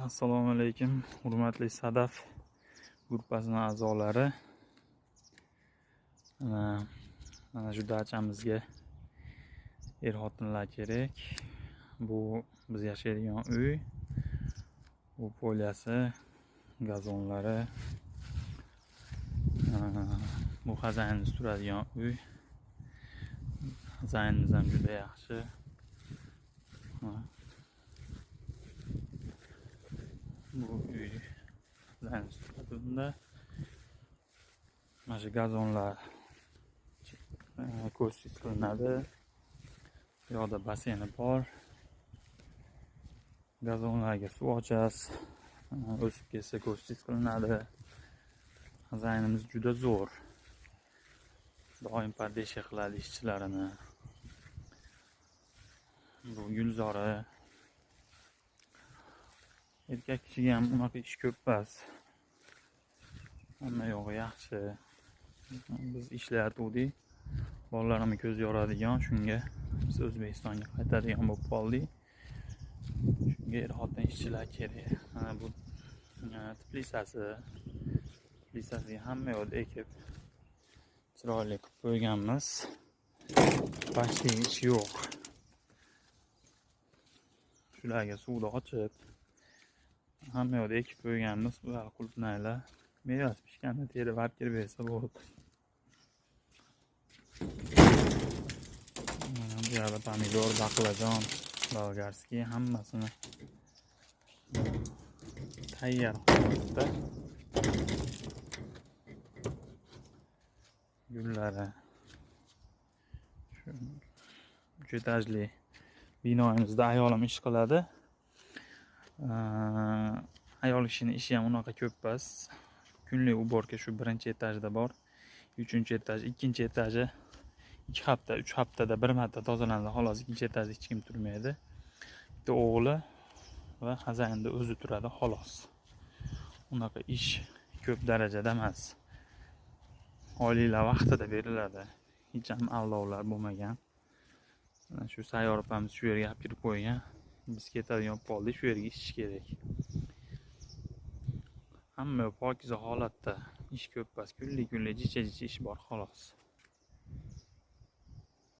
Assalomu alaykum, hurmatli Sadaf gruppasining a'zolari. Mana shu dachamizga er-xotinlar kerak. Bu biz yashaydigan uy. Bu polyasi, gazonlari. Bu xazonamiz turadigan uy. Xazonamiz ham juda yaxshi. Bu uy xazonamiz turadi bunda. Mana shu gazonlar ko'zsiz qilinadi. Bu yoqda basseyni bor. Gazonlarga suv ochasiz. O'sib ketsa ko'zsiz qilinadi. Xazonamiz juda zo'r. Doim podesha qiladi ishchilarini. Bu gulzori. Erkak kishiga ham unaqa ish ko'p emas. Hamma yog'i yaxshi. Biz ishlayotgandik. Bolalarimni ko'z yoradigan, shunga biz O'zbekistonga qaytadigan bo'lib qoldik. Shunga er-xotin ishchilar kerak. Mana bu teplisasi. Teplisasiga hamma yoqda ekib chiroyli qilib qo'yganmiz. Почти ish yo'q. Shularga suvni ochib hamma yoqda ekib qo'yganmiz. Bular qulupnaylar. Mevasi pishganda terib olib kirib bersa bo'ladi. Mana bu yerda pomidor, baqlajon, bolgarskiy hammasini tayyor holatda. Gullari. Shu 3 etajli binoimizda ayolim ish qiladi. Ayol kishining ishi ham unaqa ko'p emas. Kunlik uborka shu 1-etajda bor. 3-etaj, 2-etaji 2 hafta, 3 haftada bir marta tozalanadi. Xolos, 2-etajda hech kim turmaydi. Bitta o'g'li va xazonada o'zi turadi, xolos. Unaqa ish ko'p darajada emas. Oyliklar vaqtida beriladi. Hech ham aldovlar bo'lmagan. Mana shu sayyor opamiz shu yerga olib kirib qo'ygan. Biz ketadigan qoldik, shu yerga ish kerak. Hamma pokiza holatda, ish ko'p emas, kunlik-kunlik jicha-jicha ish bor, xolos.